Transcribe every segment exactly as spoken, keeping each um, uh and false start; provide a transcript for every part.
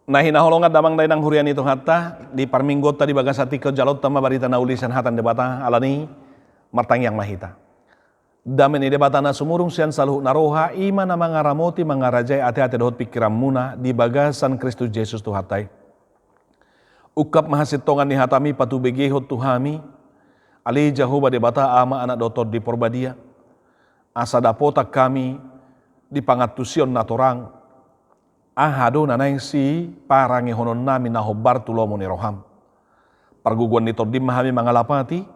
Na hinaholongan damang dainang huria ni Tuhanta, di parmingguonta di bagasan tingki on jaloonta ma barita na uli sian hata ni Debata, alani martangiang ma hita. Dame ni Debata na sumurung sian saluhut na roha, i ma na mangaramoti mangarajai ateate dohot pingkiranmuna di bagasan Kristus Jesus Tuhanta i. Ungkap ma hasintongan ni hatami patubegehon tu hami, ale Jahowa Debata Ama, Anak dohot Tondi Porbadia, asa dapotan hami di pangantusion na torang, aha do na naeng siparangehononnami na hombar tu lomo ni roham. Pargogoan ni Tondim ma hami mangalapati,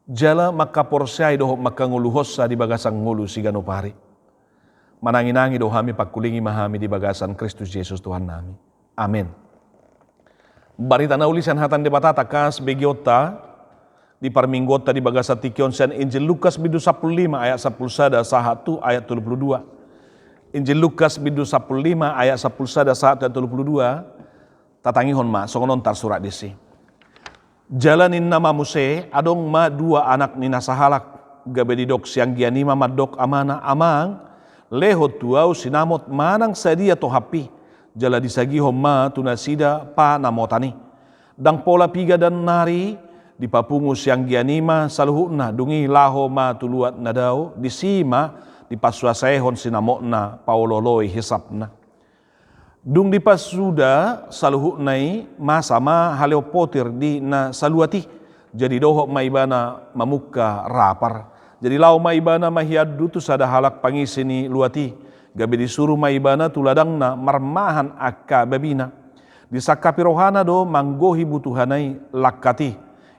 jala mangkaporseai dohot mangkangoluhonsa di bagasan ngolu siganup ari. Mananginangi do hami, pangkulingi ma hami di bagasan Kristus Jesus Tuhannami. Amen. Barita na uli sian hata ni Debata tangkas begeonta di parmingguonta di bagasan tingki on sian Injil Lukas bindu sampulu lima ayat sampulu sada sahat tu ayat tolu pulu dua. Injil Lukas bindu sampulu lima ayat sampulu sada sahat tu ayat tolu pulu dua. Tatangihon ma, songon on tarsurat disi. Jala ninna ma muse, adong ma dua anak ni na sahalak, gabe didok sianggian i ma mandok amana, Amang, lehon tu ahu sinamot manang sadia tohappi, jala disagihon ma tu nasida panamotan i. Ndang pola piga dan nari, dipapungu sianggian i ma saluhutna, dung i laho ma tu luat na dao, disi ma dipasuasaehon sinamotna paolooloi hisapna. Dung dipasuda saluhutna i, masa ma haleon potir di na saluat i. Jadi dohot ma ibana mamungka rapar. Jadi laho ma ibana mahiandu tu sada halak pangisi ni luat i. Gabe disuru ma ibana tu ladangna marmahan angka babina. Disangkapi rohana do manggohi butuhana i langkat i.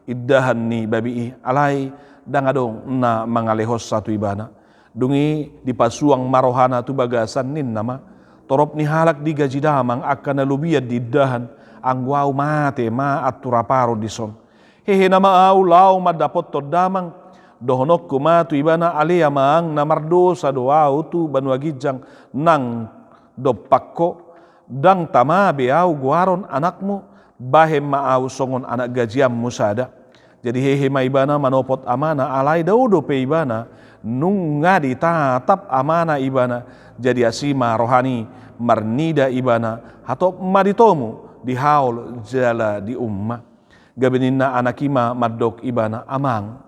Indahan ni babi i, alai ndang adong na mangalehonsa tu ibana. Dung i dipasuang ma rohana tu bagasan, ninna ma, torop ni halak digaji damang angka na lobian di indahan, anggo ahu mate ma antu raparon dison. Hehe nama ahu laho mandapothon damang, dohononku ma tu ibana, ale amang, na mardosa do ahu tu banua ginjang nang dompak ho, ndang tama be ahu goaron anakmu, bahen ma ahu songon anak gajianmu sada. Jadi hehe ma ibana manopot amana, alai dao dope ibana, nunga ditatap amana ibana, jadi asi ma rohana i marnida ibana, hatop ma ditomu, dihaol jala diumma. Gabe ninna anak i ma mandok ibana, Amang,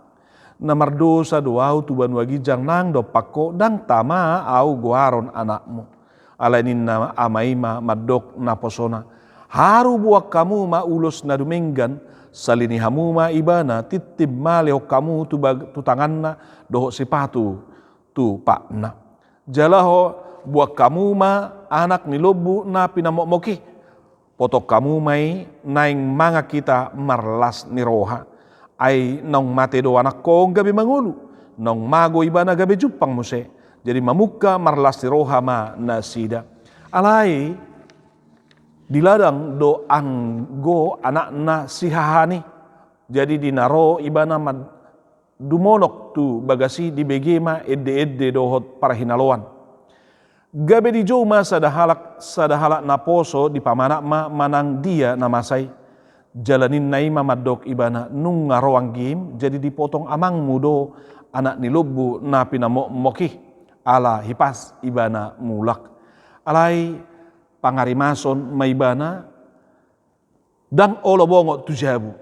na mardosa do ahu tu banua ginjang nang dompak ho, ndang tama ahu goaron anakmu. Alai ninna ama i ma mandok naposona, haru boan hamu ma ulos na dumenggan, salini hamu ma ibana, tintin ma lehon hamu tu bag-, tu tanganna, dohot sipatu tu patna. Jala ho, boan hamu ma anak ni lombu na pinamokmok i, potong hamu ma i, naeng mangan hita marlas ni roha. Ai naung mate do anakhon gabe mangolu, naung mago ibana gabe jumpang muse. Jadi mamungka marlas ni roha ma nasida. Alai di ladang do anggo anakna sihahaan i. Jadi di na ro ibana mad-, dumonok tu bagas i, dibege ma ende-ende dohot parhinaloan. Gabe dijou ma sada halak, sada halak naposo, dipamanat ma manang dia na masa i. Jala ninna i ma mandok ibana, nunga ro anggim, jadi dipotong amangmu do anak ni lombu na pinamokmok i, ala hipas ibana mulak. Alai pangarimason ma ibana, ndang olo bongot tu jabu.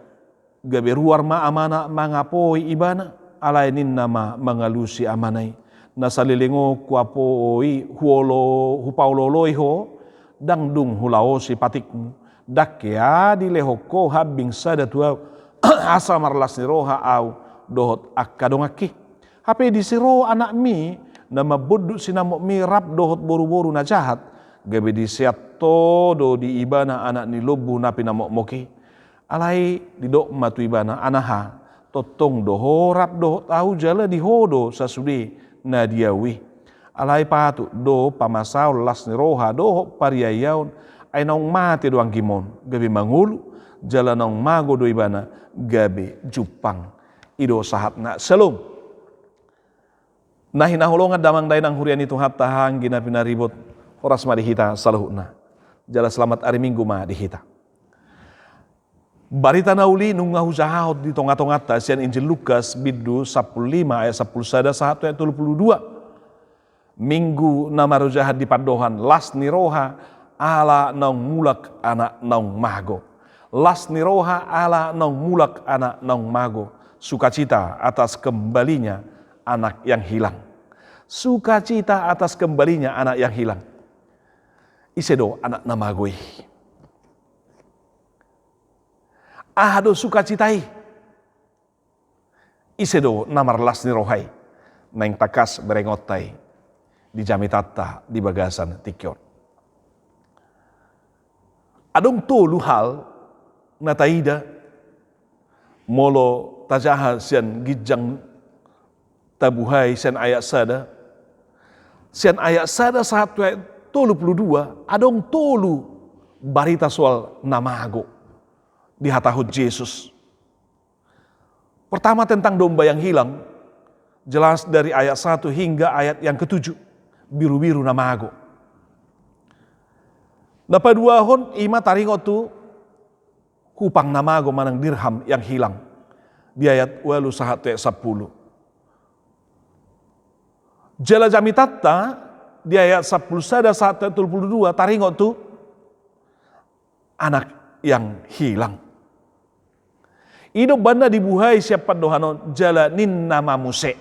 Gabe ruar ma amana mangapoi ibana, alai ninna ma mangalusi amana i, na saleleng on huapoi, huolo-, hupaolooloi ho, ndang dung hulaosi patikmu, ndang hea dilehon ho hambing sada tu ahu, asa marlas ni roha ahu dohot angka donganki. Hape disi ro anakmi na mambondut sinamotmi rap dohot boruboru na jahat, gabe diseat ho do di ibana anak ni lombu na pinamokmok i. Alai didok ma tu ibana, anaha, tongtong do ho rap dohot ahu jala di ho do sasude na di ahu i. Alai patut do pamasaon las ni roha dohot pariayaon, ai naung mate do anggim on gabe mangolu, jala naung mago do ibana gabe jumpang. I do sahatna. Syalom. Na hinaholongan damang dainang huria ni Tuhanta, anggi na pinaribot, horas ma di hita saluhutna. Jala selamat ari Minggu ma di hita. Barita na uli nunga hujahahon di tongatonganta sian Injil Lukas bindu sampulu lima ayat sampulu sada sahat tu ayat tolu pulu dua. Minggu na marojahan di pandohan las ni roha, ala naung mulak anak naung mago. Las ni roha ala naung mulak anak naung mago. Sukacita atas kembalinya anak yang hilang. Sukacita atas kembalinya anak yang hilang. Ise do anak na mago i? Aha do sukacita i? Ise do na marlas ni roha i? Naeng tangkas berengonta i di jamitanta di bagasan tingki on. Adong tolu hal na taida molo tajaha sian ginjang tabuhai sian ayat sada. Sian ayat sada sahat tu ayat tolu pulu dua, adong tolu barita soal na mago dihatahon Jesus. Pertama, tentang domba yang hilang, jelas dari ayat satu hingga ayat yang ketujuh, birubiru na mago. Na paduahon, ima taringot tu hupang na mago manang dirham yang hilang, di ayat ualu sahat tu ayat sampulu. Jala jamitanta di ayat sampulu sada sahat tu ayat tolu pulu dua taringot tu anak yang hilang. I do umbahen na dibuhai sian pandohan on jala ninna ma muse.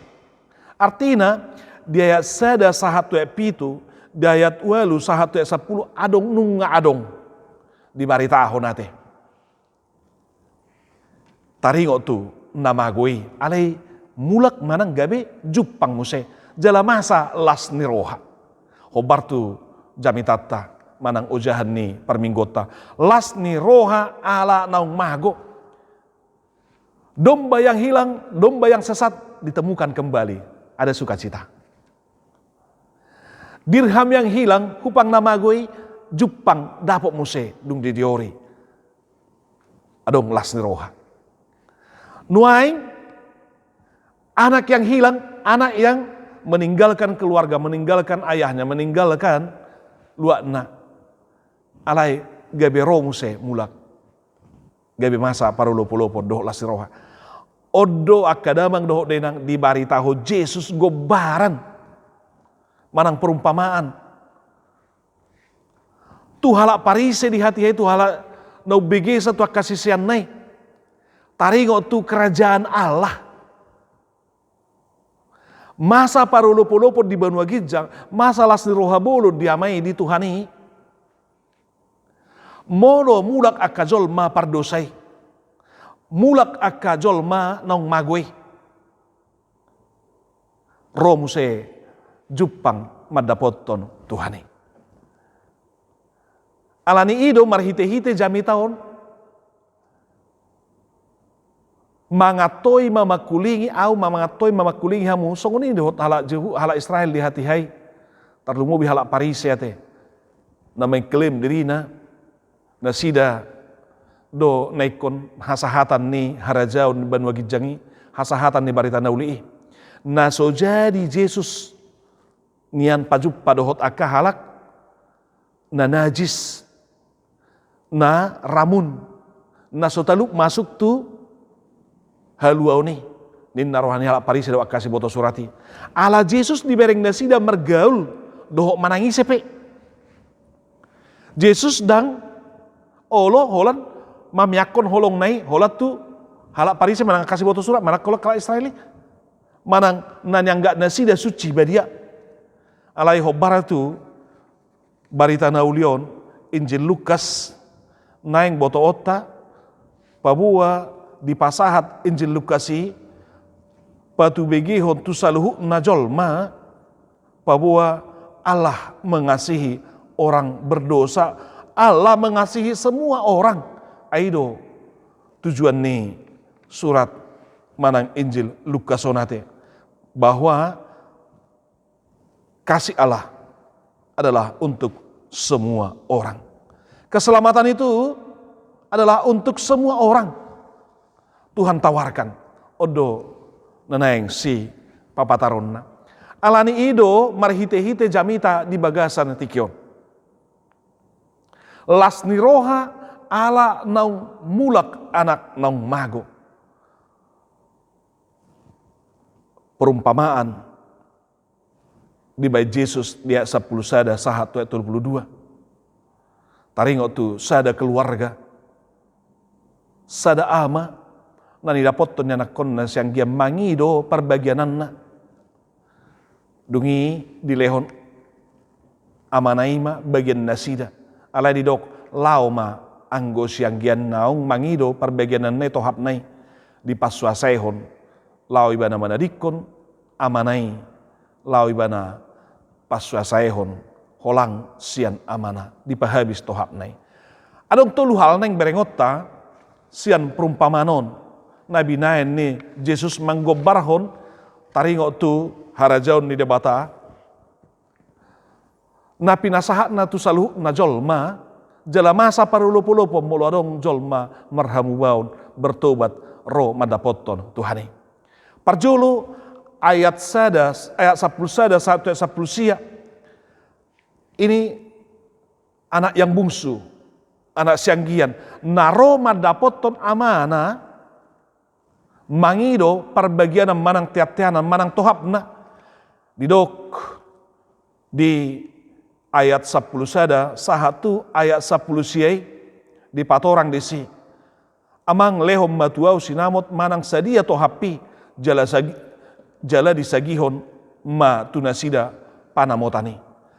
Artina, di ayat sada sahat tu ayat pitu, di ayat ualu sahat tu ayat sampulu, adong, nunga adong dibaritahon ate. Taringot tu na mago i, alai mulak manang gabe jumpang muse, jala masa las ni roha. Hombar tu jamitanta manang ojahan ni parmingguonta, las ni roha ala naung mago. Domba yang hilang, domba yang sesat ditemukan kembali. Ada sukacita. Dirham yang hilang, hupang na mago i, jumpang dapot muse dung di diori. Adong las ni roha. Nuaeng, anak yang hilang, anak yang meninggalkan keluarga, meninggalkan ayahnya, meninggalkan luatna. Alai gabe ro muse mulak. Gabe masa parolopolopon dohot las ni roha. On do angka damang dohot dainang dibaritahon Jesus gombaran manang perumpamaan tu halak Parise di hatiha i, tu halak na umbegesa, tu angka siseanna i. Taringot tu kerajaan Allah. Masa parolopolopon di banua ginjang, masa las ni roha bolon di Ama i, di Tuhan i. Molo mulak angka jolma pardosa i, mulak angka jolma naung mago i, ro muse jumpang mandapothon Tuhan i. Alani i do marhitehite jamita on, mangantoi ma mangkulingi ahu, ma-, mangantoi ma mangkulingi hamu, songon i dohot halak Jehu-, halak Israel di hatiha i, tarlumobi halak Parise ate, na mengklaim dirina, nasida do na ingkon hasahatan ni harajaon banua ginjang i, hasahatan ni barita na uli i. Na so jadi Jesus nian pajumpa dohot angka halak na najis, na ramun, na so talup masuk tu haluaon i, ninna roha ni halak Parise dohot angka siboto surat i. Ala Jesus dibereng nasida margaul dohot manang ise pe. Jesus ndang olo holan mamiakkon holongna i holan tu halak Parise manang angka siboto surat manang holan halak Israel i, manang na nianggap nasida suci badia. Alai hombar tu barita na uli on, Injil Lukas, naeng botoonta, paboa dipasahat Injil Lukas i patubegehon tu saluhutna jolma, paboa Allah mengasihi orang berdosa, Allah mengasihi semua orang. Ai do tujuan ni surat manang Injil Lukas on ate, bahwa kasih Allah adalah untuk semua orang. Keselamatan itu adalah untuk semua orang. Tuhan tawarkan, on do na naeng sipapataronna. Alani i do marhitehite jamita di bagasan tingki on. Las ni roha ala naung mulak anak naung mago. Perumpamaan dibaen Jesus di ayat sampulu sada sahat tu ayat tolu pulu dua. Taringot tu sada keluarga, sada ama, na nidapothon ni anakkonna sianggian mangido parbagiananna. Dung i dilehon amana i ma bagian nasida. Alai didok, laho ma anggo sianggian naung mangido parbagiananna i tohapna i. Dipasuasaehon, laho ibana manadingkon amana i, laho ibana pasuasaehon holang sian amana, dipahabis tohapna i. Adong tolu hal naeng berengonta sian perumpamaan on, na binahen ni Jesus manggombarhon taringot tu harajaon ni Debata, na pinasahatna tu saluhutna jolma, jala masa parolopolopon molo adong jolma marhamubaon, bertobat, ro mandapothon Tuhan i. Parjolo, ayat sada, ayat sampulu sada sahat tu ayat sampulu sia. Ini anak yang bungsu, anak sianggian, na ro mandapothon amana, mangido parbagianan manang teanteanan manang tohapna. Didok di ayat sampulu sada sahat tu ayat sampulu sia i, dipatorang disi. Amang, lehon ma tu ahu sinamot manang sadia tohappi, jala sagi-, jala disagihon ma tu nasida panamotan i.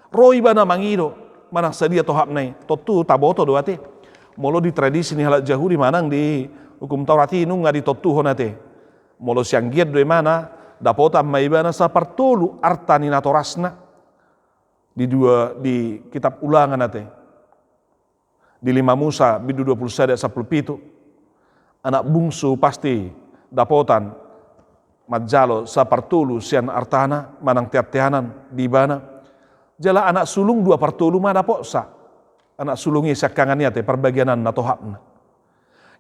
Ro ibana mangido manang sadia tohapna i. Tontu taboto do ate, molo di tradisi ni halak Jahudi manang di Hukum Taurat i nunga ditontuhon ate. Molo sianggian do imana, dapotan ma ibana sapartolu arta ni natorasna. Di dua, di kitab Ulangan ate, di lima Musa bindu dua pulu sada sampulu pitu. Anak bungsu pasti dapotan manjalo sapartolu sian artana manang teanteanan di ibana. Jala anak sulung dua partolu ma dapotsa. Anak sulung i siangkangan i ate parbagianan na tohapna.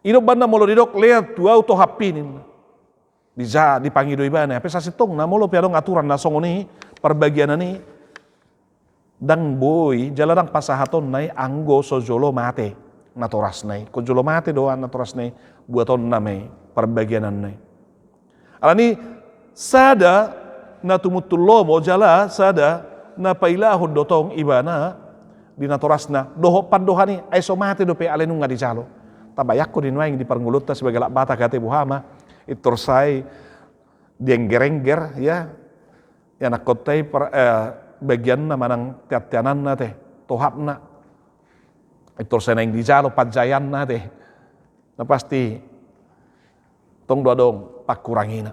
Idok banna molo didok, lehon tu ahu tohappi ninna. Dija-, dipangido ibana, hape sasintongna molo pe adong aturan na songon i parbagianan i, ndang boi jala ndang pasahatonna i anggo so jolo mate natorasna i. Ingkon jolo mate do natorasna i, buatonna ma i parbagiananna i. Alani sada na tumuttul lomo jala sada na pailahon do tong ibana di natorasna dohot pandohan i, ai so mate dope alai nunga dijalo. Tabayangkon i nuaeng di parngoluonta sebagai halak Batak ate, boha ma, pintor sai diengger-engger, ya, anakkonta i par-, eh, bagianna manang teanteananna ate, tohapna. Pintor sai naeng dijalo panjaeanna ate. Na pasti tong do adong pangkurangina.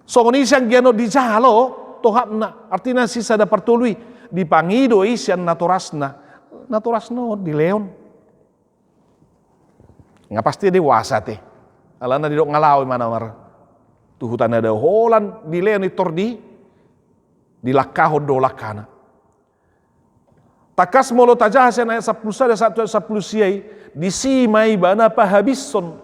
Songon i sianggian on dijalo tohapna, artina sisada partolu i, dipangido i sian natorasna. Natorasna on dilehon. Nga pasti dewasa ate. Alana didok nga laho imana mar tu huta na dao, holan dilehon i tor di, dilangkahon do langkana. Tangkas molo tajaha sian ayat sampulu sada sahat tu ayat sampulu sia i, disi ma ibana pahabishon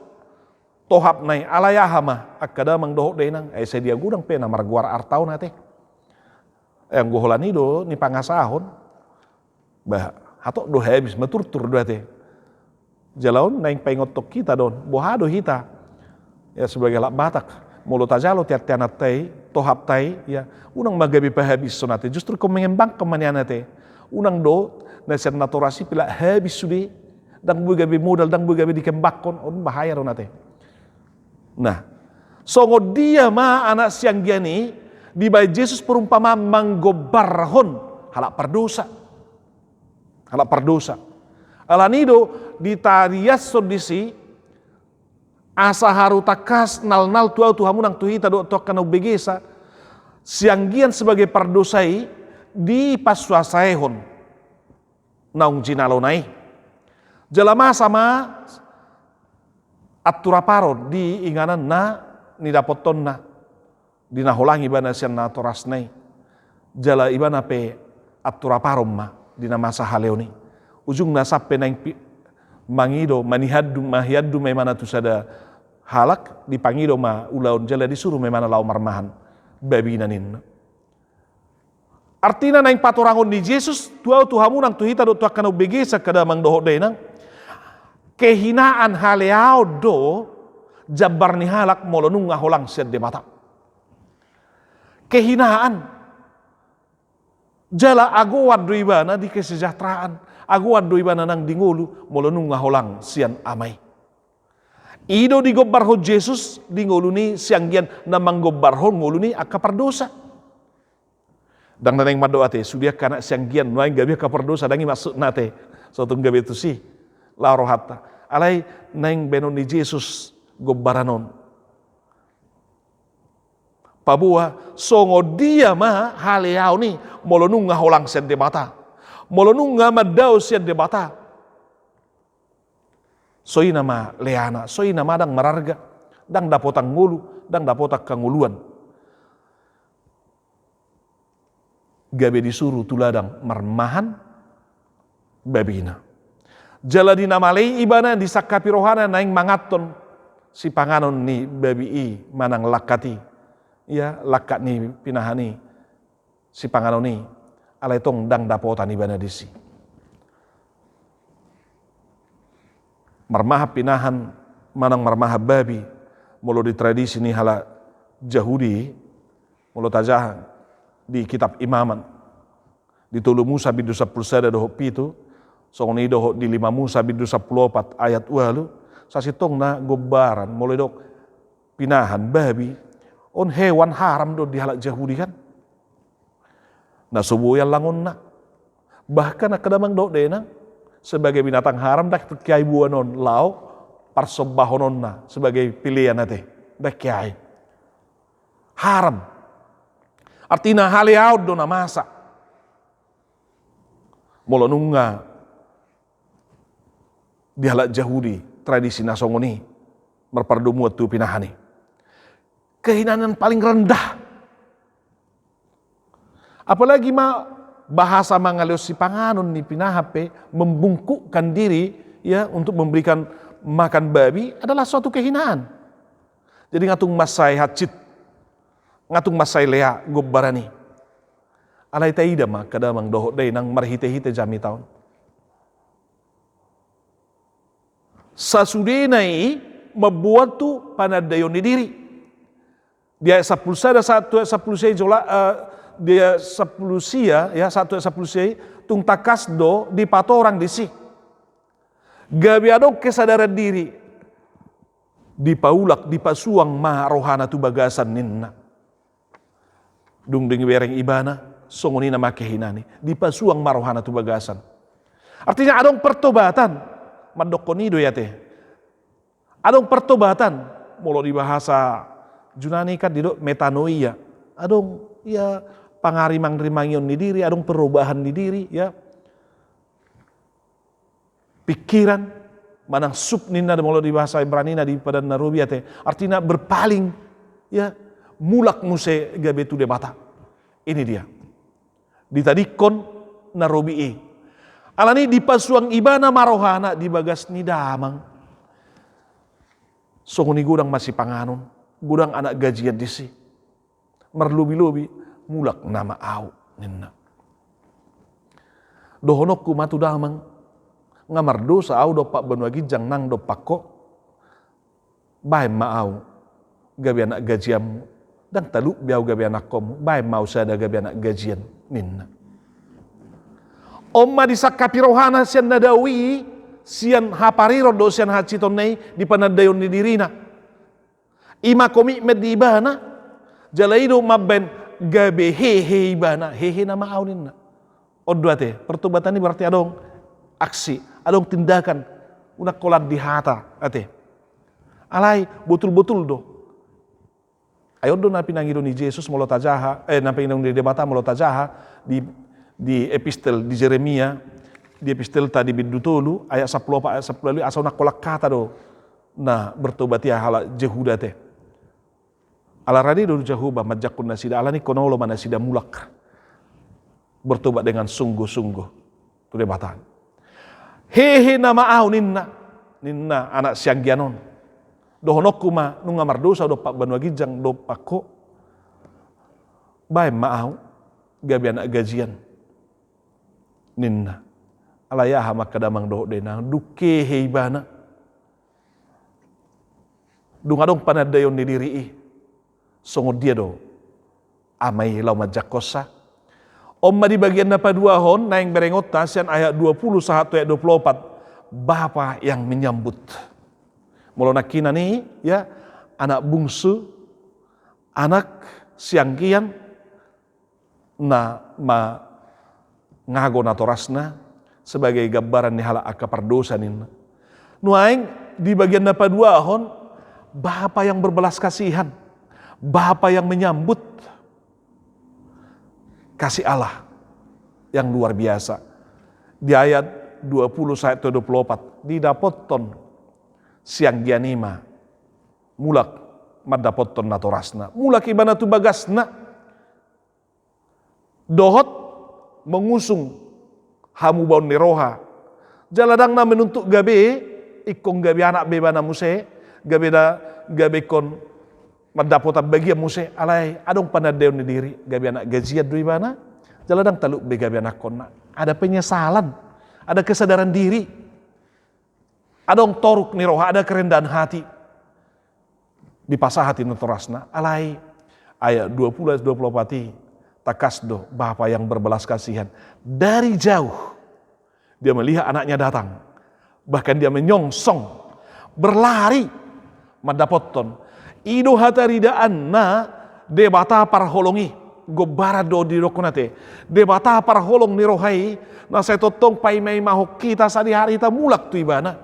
tohapna i, alai aha ma angka damang dohot dainang, ai sadia godang pe na margoar arta on ate. Ai anggo holan i do nipangasahon, bah, hatop do habis, maturtur do ate. Jala on naeng paingothon hita do on, boha do hita, ya, sebagai halak Batak, molo tajalo teanteananta i, tohapta i, ya, unang ma gabe pahabishon ate, justru ingkon mengembangkan ma nian ate. Unang do na sian natoras i pe la habis sude, ndang boi gabe modal, ndang boi gabe dikembangkon, on bahaya do on ate. Nah, songon dia ma anak sianggian i, dibaen Jesus perumpamaan manggombarhon halak pardosa. Halak pardosa. Alani do ditariashon disi, asa haru tangkas nalnal tu ahu, tu hamu nang tu hita dohot tu angka na umbegesa, sianggian sebagai pardosa i dipasuasaehon naung jinalona i. Jala masa ma anturaparon di inganan na nidapothonna di na holang ibana sian natorasna i. Jala ibana pe anturaparon ma di na masa haleon i. Ujungna sampe naeng pi-, mangido, manihandum, mahiandum ma imana tu sada halak, dipangido ma ulaon jala disuru ma imana laho marmahan babina ninna. Artina naeng patorangon ni Jesus tu ahu, tu hamu nang tu hita dohot tu angka na umbegesa, angka damang dohot dainang, kehinaan, haleaon do jambar ni halak molo nunga holang sian Debata. Kehinaan. Jala agoan do ibana di kesejahteraan. Agoan do ibana nang di ngolu molo nunga holang sian Ama i. I do digombarhon Jesus di ngolu ni sianggian na manggombarhon ngolu ni angka pardosa. Ndang na naeng mandok ate, sude angka anak sianggian nuaeng gabe angka pardosa, ndang i maksudna ate. So tung gabe tusi laho rohanta. Alai naeng baenon ni Jesus gombaran on. Paboa songon dia ma haleaon i molo nunga holang sian Debata, molo nunga mandao sian Debata. Songon i nama leana, songon i nama ndang mararga, ndang dapotan ngolu, ndang dapotan hangoluan. Gabe disuru tuladan marmahan babina. Jala di na male i ibana disangkapi rohana naeng manganhon sipanganon ni babi i manang langkat i. Ia langkat ni pinahan i sipanganon i, alai tong ndang dapotan ibana disi. Marmahan pinahan manang marmahan babi, molo di tradisi ni halak Jahudi, molo tajaha di kitab Imamat, di tolu Musa bindu sampulu sada dohot pitu, songon i dohot di lima Musa bindu sampulu opat ayat ualu, sasintongna gombaran, molo didok pinahan babi, on hewan haram do di halak Jahudi kan. Na so boi allangonna. Bahkan angka damang dohot dainang, sebagai binatang haram ndang keai boanon laho parsombahononna sebagai pelean ate. Ndang keai. Haram. Artina haleaon do na masa. Molo nunga di halak Jahudi tradisi na songon i marpardomuan tu pinahan i. Kehinaan paling rendah. Apalagi ma bahasa mangalehon sipanganon ni pinahan pe, membungkukkan diri, ya, untuk memberikan makan babi adalah suatu kehinaan. Jadi nga tung mansai hansit, nga tung mansai lea gombaran i. Alai taida ma angka damang dohot dainang marhitehite jamita on. Sasudena i mamboan tu panandaion ni diri. Di ayat sampulu sada sahat tu ayat sampulu sia i jolo, eh, di ayat sampulu sia, ya, sahat tu ayat sampulu sia i, tung tangkas do dipatorang disi. Gabe adong kesadaran diri. Dipaulak, dipasuang ma rohana tu bagasan ninna. Dung dibereng ibana, songon i nama kehinaan i. Dipasuang ma rohana tu bagasan. Artinya adong pertobatan. Mandokkon i do i ate. Adong pertobatan. Molo di bahasa Junani kan didok metanoia. Adong, ya, pangarimang-rimangion ni diri, adong perubahan ni diri, ya. Pikiran, manang sub ninna molo di bahasa Ibranina di Padan na Robi ate. Artina berpaling, ya, mulak muse gabe tu Debata. Ini dia. Ditadingkon na robi i. Alani dipasuang ibana ma rohana di bagas ni damang. Songon i godang ma sipanganon, godang anak gajian disi. Marlobi-lobi, mulak nama au, ninna. Dohononku ma tu damang, nga mardosa au dompak banua ginjang nang dompak ho. Baen ma au gabe anak gajianmu, ndang talup be au gabe anakkonmu, baen ma au sada gabe anak gajian, ninna. On ma disangkapi rohana sian na dao i, sian hapariron dohot sian hansitonna i, di panandaion ni dirina. I ma komitmen di ibana, jala i do mambaen gabe hehe ibana, hehe nama au ninna. On do ate, pertobatan i berarti adong aksi, adong tindakan, unang holan di hata ate. Alai botul-botul do. Ai on do na pinangido ni Jesus molo tajaha, eh, na pinangido ni Debata molo tajaha di, di epistel di Jeremia, di epistelta di bindu tolu, ayat sampulu opat, ayat sampulu ualu, asa unang holan hata do na bertobat ia halak Jehuda ate. Ala rade do Jahowa manjangkon nasida, alani ingkon olo ma nasida mulak. Bertobat dengan sungguh-sungguh tu Debata. Hehe nama au ninna, ninna anak sianggian on. Dohononku ma nunga mardosa dompak banua ginjang dompak ho. Baen ma au gabe anak gajian, ninna. Alai aha ma angka damang dohot dainang, dung hehe ibana. Dung adong panandaion ni diri i. Songon dia do Ama i laho manjangkonsa? On ma di bagian na paduahon naeng berengonta sian ayat dua puluh sahat tu ayat dua puluh opat, Bapa yang menyambut. Molo nangkinan i, ya, anak bungsu, anak siangkian, na mangago natorasna sebagai gambaran ni halak angka pardosa ninna. Nuaeng di bagian na paduahon, Bapa yang berbelas kasihan, Bapa yang menyambut. Kasih Allah yang luar biasa. Di ayat dua puluh sahat tu dua puluh opat, didapothon sianggian i ma mulak mandapothon natorasna. Mulak ibana tu bagasna dohot mengusung hamubaon ni roha. Jala ndang na menuntut gabe, ingkon gabe anak be ibana muse, gabe da, gabe ingkon mandapotan bagian muse, alai adong panandaion ni diri, gabe anak gajian do ibana, jala ndang talup be gabe anakkonna. Ada penyesalan, ada kesadaran diri, adong toruk ni roha, ada kerendahan hati. Dipasahat i natorasna, alai ayat dua puluh, ayat dua puluh opat i, tangkas do Bapa yang berbelas kasihan. Dari jauh dia melihat anaknya datang. Bahkan dia menyongsong, berlari, mandapothon. I do hataridaanna Debata parholong i, gombaran do didokkon ate. Debata parholong ni roha i, na sai tongtong paimaimahon hita sadihari hita mulak tu ibana.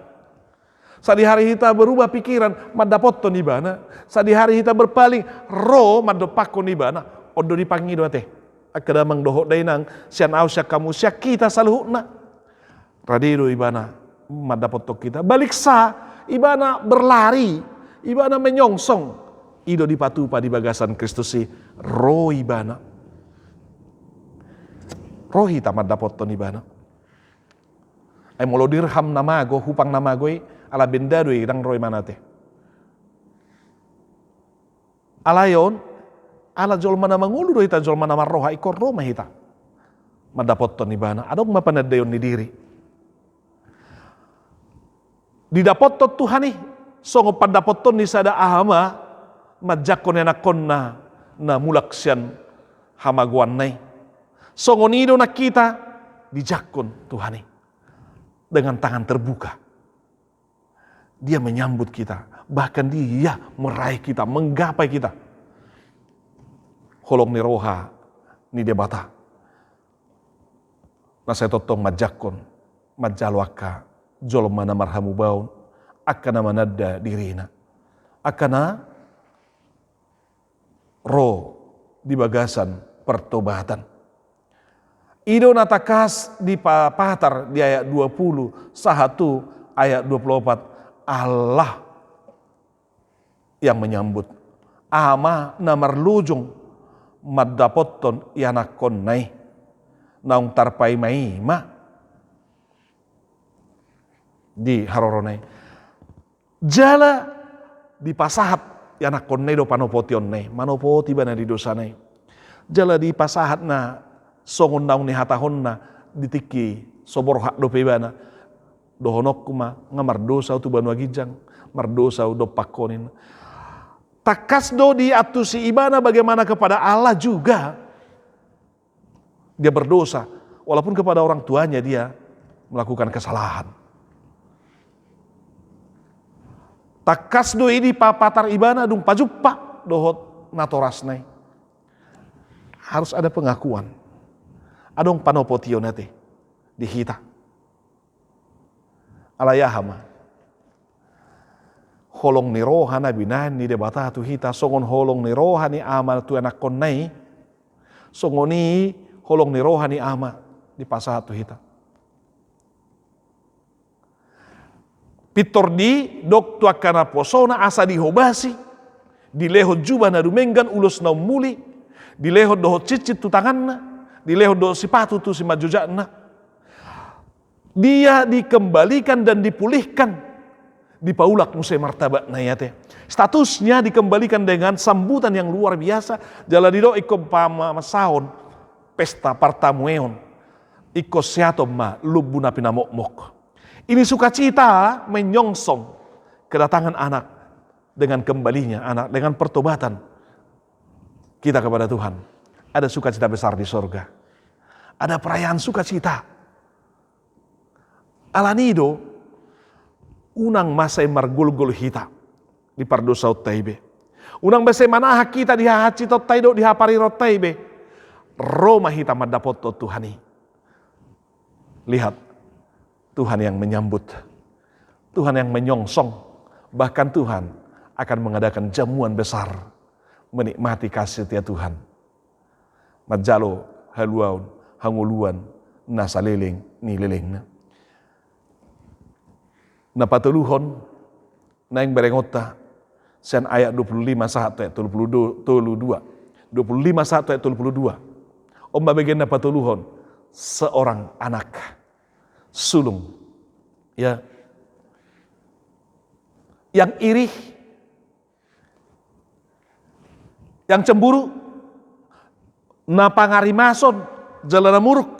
Sadihari hita berubah pikiran, mandapothon ibana. Sadihari hita berpaling, ro mandompakkon ibana. On do dipangido ate. Angka damang dohot dainang, sian ahu, sian hamu, sian hita saluhutna. Rade do ibana mandapothon hita. Baliksa, ibana berlari, ibana menyongsong. I do dipatupa di bagasan Kristus i, ro ibana. Ro hita mandapothon ibana. Ai molo dirham na mago, hupang na mago i, ala benda do i, ndang ro ibana ate. Alai on, ala jolma na mangolu do hita, jolma na marroha, ingkon ro ma hita mandapothon ibana. Adong ma panandaion ni diri. Didapothon Tuhan i, songon pandapothon ni sada ama manjangkon anakkonna na mulak sian hamagoanna i. Songon i do nang hita dijangkon Tuhan i dengan tangan terbuka. Dia menyambut kita, bahkan Dia meraih kita, menggapai kita. Holong ni roha ni Debata na sai tongtong manjangkon, manjalo angka jolma na marhamubaon, angka na mananda dirina, angka na ro di bagasan pertobatan. I do na tangkas dipapatar di ayat dua puluh sahat tu ayat dua puluh opat, Allah yang menyambut. Ama na marlojong mandapothon ianakkonna i, naung tarpaimaima di harorona i. Jala dipasahat ianakkonna i do panopotionna i, manopoti ibana di dosana i. Jala dipasahat na songon naung nihatahonna di tingki so borhat dope ibana. Dohononku ma, nga mardosa ahu tu banua ginjang, mardosa ahu dompak on. Tangkas do diantusi ibana bagaimana kepada Allah juga. Dia berdosa, walaupun kepada orang tuanya dia melakukan kesalahan. Tangkas do i dipapatar ibana dung pajumpa dohot natorasna i. Harus ada pengakuan. Adong panopotion ate di hita. Alai aha ma? Holong ni roha na binahen ni Debata tu hita, songon holong ni roha ni ama tu anakkonna i, songon i holong ni roha ni ama dipasahat tu hita. Pintor didok tu angka naposona asa dihobasi, dilehon juba na dumenggan, ulos na ummuli, dilehon dohot cincin tu tanganna, dilehon dohot sipatu tu simanjojakna. Dia dikembalikan dan dipulihkan. Dipaulak muse martabatna i ate. Statusnya dikembalikan dengan sambutan yang luar biasa. Jala didok ingkon pamasaon, pesta partamueon. Ingkon seaton ma lombu na pinamokmok. Ini sukacita menyongsong kedatangan anak, dengan kembalinya anak, dengan pertobatan kita kepada Tuhan. Ada sukacita besar di sorga. Ada perayaan sukacita. Alani do, unang ma sai margolgol hita di pardosaonta i be. Unang ma sai manahan hita di hahansitonta i dohot di haparironta i be. Ro ma hita mandapothon Tuhan i. Lihat, Tuhan yang menyambut, Tuhan yang menyongsong, bahkan Tuhan akan mengadakan jamuan besar menikmati kasih setia Tuhan. Manjalo haluaon, hangoluan na saleleng ni lelengna. Na patoluhon, naeng berengonta sian ayat dua puluh lima sahat tu ayat tolu puluh dua. Dua puluh lima sahat tu ayat tolu puluh dua. On ma bagian na patoluhon, seorang anak sulung, ya, yang iri, yang cemburu, na pangarimason, jala na muruk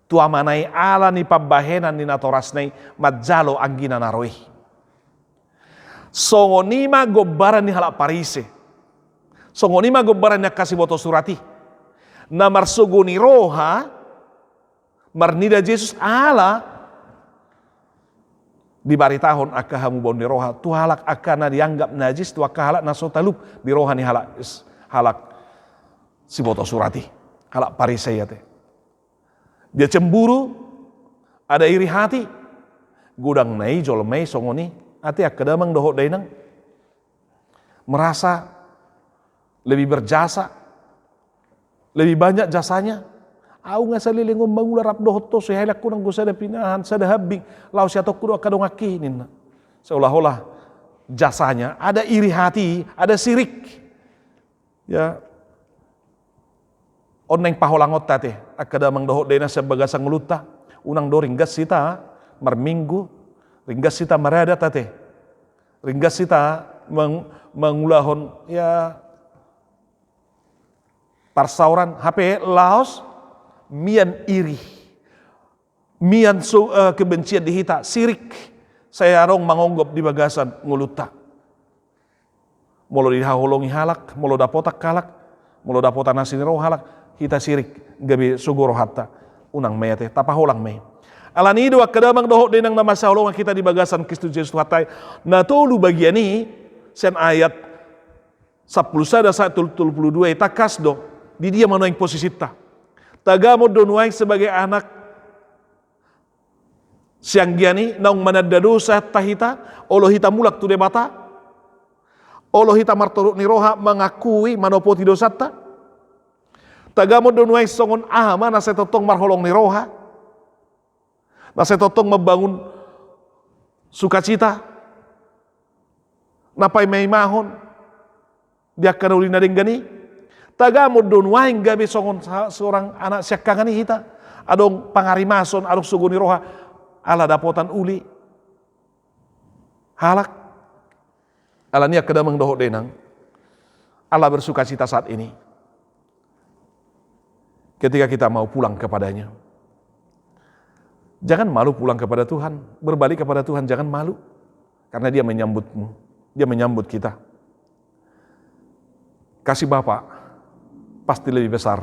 tu amana i ala ni pambahenan ni natorasna i manjalo anggina na ro i. Songon i ma gombaran ni halak Parise. Songon i ma gombaran ni angka siboto surat i. Na marsogo ni roha, marnida Jesus ala dibaritahon angka hamubaon ni roha tu halak angka na dianggap najis, tu angka halak na so talup di roha ni halak, halak siboto surat i, halak Parise i ate. Dia cemburu, ada iri hati, godang na i jolma i songon i, ate angka damang dohot dainang. Merasa lebih berjasa, lebih banyak jasanya. Au nga saleleng on mangula rap dohot ho, so hela ku nanggo sada pinahan, sada hambing, laos siatongku do angka donganki, ninna. Seolah-olah jasanya, ada iri hati, ada sirik. Ya. On naeng paholangonta ate, angka damang dohot dainang sian bagasan ngolunta, unang do ringgas hita marminggu, ringgas hita maradat ate, ringgas hita meng-, mangulahon, ya, parsaoran, hape laos mian iri. Mian so, eh, kebencian di hita, sirik, sai adong mangonggop di bagasan ngolunta. Molo dihaholongi halak, molo dapotan halak, molo dapotan asi ni roha halak, hita sirik, gabe sogo rohanta. Unang ma i ate, tapaholang ma i. Alani i do angka damang dohot dainang na masihaholongan hita di bagasan Kristus Jesus Tuhanta i, na tolu bagian i, sian ayat sampulu sada sahat tu tolu pulu dua i, tangkas do, di dia ma nuaeng posisinta. Tagamon do nuaeng sebagai anak sianggian i naung mananda dosanta hita, olo hita mulak tu Debata, olo hita martorop ni roha mangakui, manopoti dosanta. Tagamon do nuaeng songon ama na sai tongtong marholong ni roha, na sai tongtong mambangun sukacita, na paimaimahon di angka na uli na denggan i. Tagamon do nuaeng gabe songon sa-, seorang anak siangkangan i hita. Adong pangarimason, adong sogo ni roha, ala dapotan uli halak. Alani i angka damang dohot dainang, ala bersukacita saat ini ketika kita mau pulang kepada-Nya. Jangan malu pulang kepada Tuhan, berbalik kepada Tuhan, jangan malu. Karena Dia menyambutmu, Dia menyambut kita. Kasih Bapa pasti lebih besar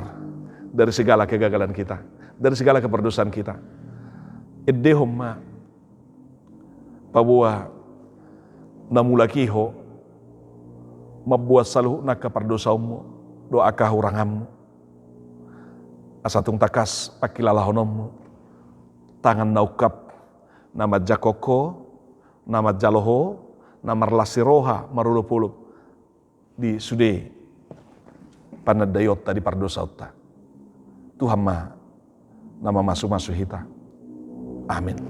dari segala kegagalan kita, dari segala keperdosaan kita. Endehon ma paboa na mulak i ho mamboan saluhut na angka pardosaonmu dohot angka hahuranganmu. Asa tung tangkas pangkilalahononmu tangan na ungkap, na manjangkon ho, na manjalo ho, na marlas ni roha, marolopolop di sude panandaionta, di pardosaonta. Tuhan ma na mamasumasu hita. Amin.